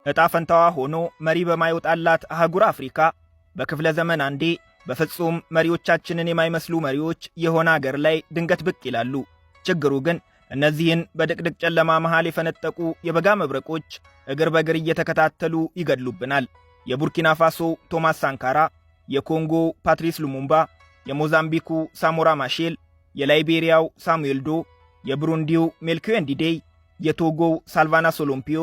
ዕጣ ፈንታዋ ሆኖ መሪ በማይወጣላት አህጉር አፍሪካ በክፍለ ዘመን አንዴ በፍጹም መሪዎቻችንን የማይመስሉ መሪዎች የሆነ አገር ላይ ድንገት ብቅ ይላሉ። ችግሩ ግን እነዚህን በድቅድቅ ጨለማ መሃል የፈነጠቁ የበጋ መብረቆች እግር በእግር እየተከታተሉ ይገድሉብናል። የቡርኪና ፋሶ ቶማስ ሳንካራ፣ የኮንጎ ፓትሪስ ሉሙምባ፣ የሞዛምቢኩ ሳሞራ ማሼል፣ የላይቤሪያው ሳሙኤል ዶ፣ የብሩንዲው ሜልኪዮ ንዲዴይ፣ የቶጎው ሳልቫና ሶሎምፒዮ፣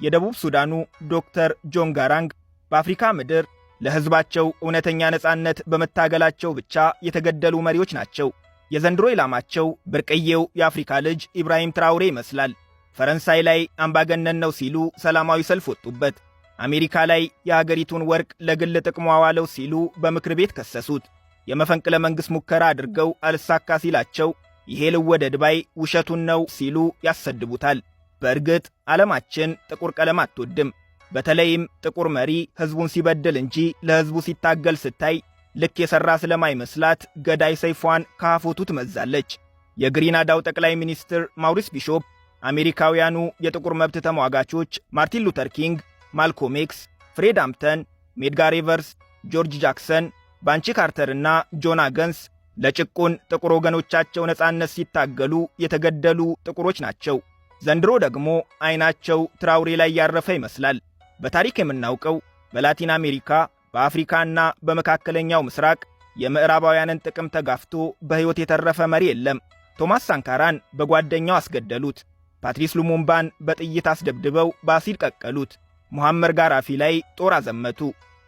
የደቡብ ሱዳኑ ዶክተር ጆን ጋራንግ በአፍሪካ ምድር ለሕዝባቸው እውነተኛ ነጻነት በመታገላቸው ብቻ የተገደሉ መሪዎች ናቸው። የዘንድሮ ኢላማቸው ብርቅዬው የአፍሪካ ልጅ ኢብራሂም ትራውሬ ይመስላል። ፈረንሳይ ላይ አምባገነን ነው ሲሉ ሰላማዊ ሰልፍ ወጡበት። አሜሪካ ላይ የአገሪቱን ወርቅ ለግል ጥቅሙ አዋለው ሲሉ በምክር ቤት ከሰሱት። የመፈንቅለ መንግሥት ሙከራ አድርገው አልሳካ ሲላቸው ይሄ ልወደድ ባይ ውሸቱን ነው ሲሉ ያሰድቡታል። በእርግጥ ዓለማችን ጥቁር ቀለም አትወድም። በተለይም ጥቁር መሪ ሕዝቡን ሲበድል እንጂ ለሕዝቡ ሲታገል ስታይ ልክ የሠራ ስለማይመስላት ገዳይ ሰይፏን ከአፎቱ ትመዛለች። የግሪናዳው ጠቅላይ ሚኒስትር ማውሪስ ቢሾፕ፣ አሜሪካውያኑ የጥቁር መብት ተሟጋቾች ማርቲን ሉተር ኪንግ፣ ማልኮም ኤክስ፣ ፍሬድ ሃምፕተን፣ ሜድጋር ኤቨርስ፣ ጆርጅ ጃክሰን፣ ባንቺ ካርተር እና ጆን ሃገንስ ለጭቁን ጥቁር ወገኖቻቸው ነጻነት ሲታገሉ የተገደሉ ጥቁሮች ናቸው። ዘንድሮ ደግሞ ዐይናቸው ትራውሬ ላይ ያረፈ ይመስላል። በታሪክ የምናውቀው በላቲን አሜሪካ፣ በአፍሪካና በመካከለኛው ምስራቅ የምዕራባውያንን ጥቅም ተጋፍቶ በሕይወት የተረፈ መሪ የለም። ቶማስ ሳንካራን በጓደኛው አስገደሉት። ፓትሪስ ሉሙምባን በጥይት አስደብድበው በአሲድ ቀቀሉት። ሙሐመር ጋራፊ ላይ ጦር አዘመቱ።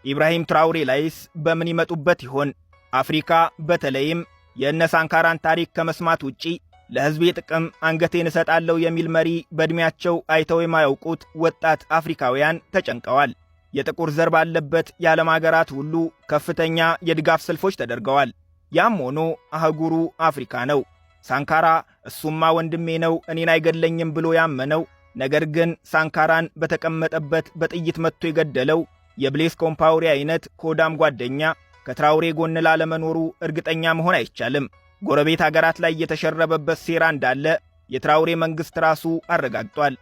ኢብራሂም ትራውሬ ላይስ በምን ይመጡበት ይሆን? አፍሪካ በተለይም የእነ ሳንካራን ታሪክ ከመስማት ውጪ ለሕዝቤ ጥቅም አንገቴን እሰጣለሁ የሚል መሪ በዕድሜያቸው አይተው የማያውቁት ወጣት አፍሪካውያን ተጨንቀዋል። የጥቁር ዘር ባለበት የዓለም አገራት ሁሉ ከፍተኛ የድጋፍ ሰልፎች ተደርገዋል። ያም ሆኖ አህጉሩ አፍሪካ ነው። ሳንካራ እሱማ ወንድሜ ነው፣ እኔን አይገድለኝም ብሎ ያመነው፣ ነገር ግን ሳንካራን በተቀመጠበት በጥይት መትቶ የገደለው የብሌስ ኮምፓውሪ አይነት ሆዳም ጓደኛ ከትራውሬ ጎን ላለመኖሩ እርግጠኛ መሆን አይቻልም። ጎረቤት አገራት ላይ የተሸረበበት ሴራ እንዳለ የትራውሬ መንግሥት ራሱ አረጋግጧል።